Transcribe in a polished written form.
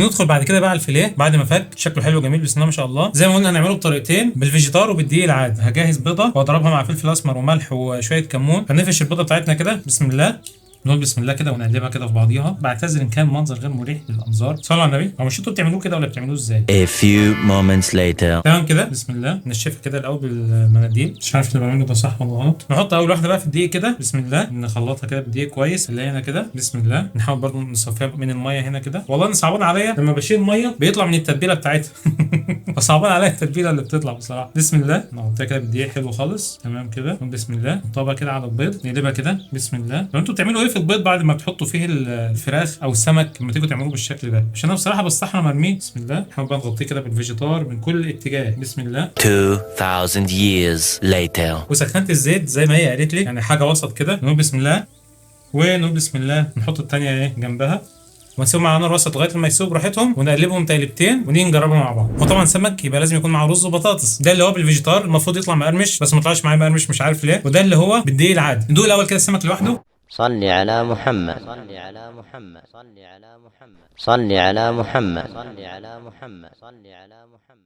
وندخل بعد كده بقى على الفيليه بعد ما فك، شكله حلو جميل بسم الله ما شاء الله. زي ما قلنا هنعمله بطريقتين، بالفيجيتار وبالدقيق العادي. هجهز بيضة واضربها مع فلفل اسمر وملح وشوية كمون. هنفش البيضة بتاعتنا كده بسم الله، نقول بسم الله كده ونقلبها كده في بعضيها. بعتذر ان كان منظر غير مريح للانظار. صلوا على النبي. هو مش انتوا بتعملوه كده ولا بتعملوه ازاي؟ A few moments later. تمام كده بسم الله. نشفها كده الاول بالمناديل، مش عارف اللي بعمله ده صح ولا غلط. نحط اول واحدة بقى في الدقيق كده بسم الله، نخلطها كده بالدقيق كويس اللي هنا كده بسم الله. نحاول برضو نصفيها من المية هنا كده. والله انا صعبان عليا لما بشيل مية بيطلع من التتبيله بتاعتها فصعبان عليا التتبيله اللي بتطلع بصراحة. بسم الله نحطها كده بالدقيق حلو خالص. تمام كده بسم الله. نحطها بقى كده على البيض، نقلبها كده بسم الله. لو انتوا بتعملوا ايه في البيض بعد ما بتحطوا فيه الفراخ او السمك لما تيجوا تعملوه بالشكل ده؟ عشان انا بصراحة بستحرم ارميه. بسم الله. نحاول بقى نغطيه كده بالفيجيتار من كل اتجاه بسم الله. 2000 years later. وسخنت الزيت زي ما هي قالت لي، يعني حاجة وسط كده. نقول بسم الله ونقول بسم الله. نحط الثانية ايه جنبها ونسيبهم على نار وسط لغاية لما يسيبوا براحتهم، ونقلبهم تقلبتين ونيجي نجربهم مع بعض. وطبعا سمك يبقى لازم يكون معاه رز وبطاطس. ده اللي هو بالفيجيتار المفروض يطلع مقرمش، بس ما طلعش معايا مقرمش مش عارف ليه. وده اللي هو بالدقيق العادي. ندوق الاول كده السمك لوحده. صل على محمد، صل على محمد، صل على محمد، صل على محمد، صل على محمد، صل على محمد.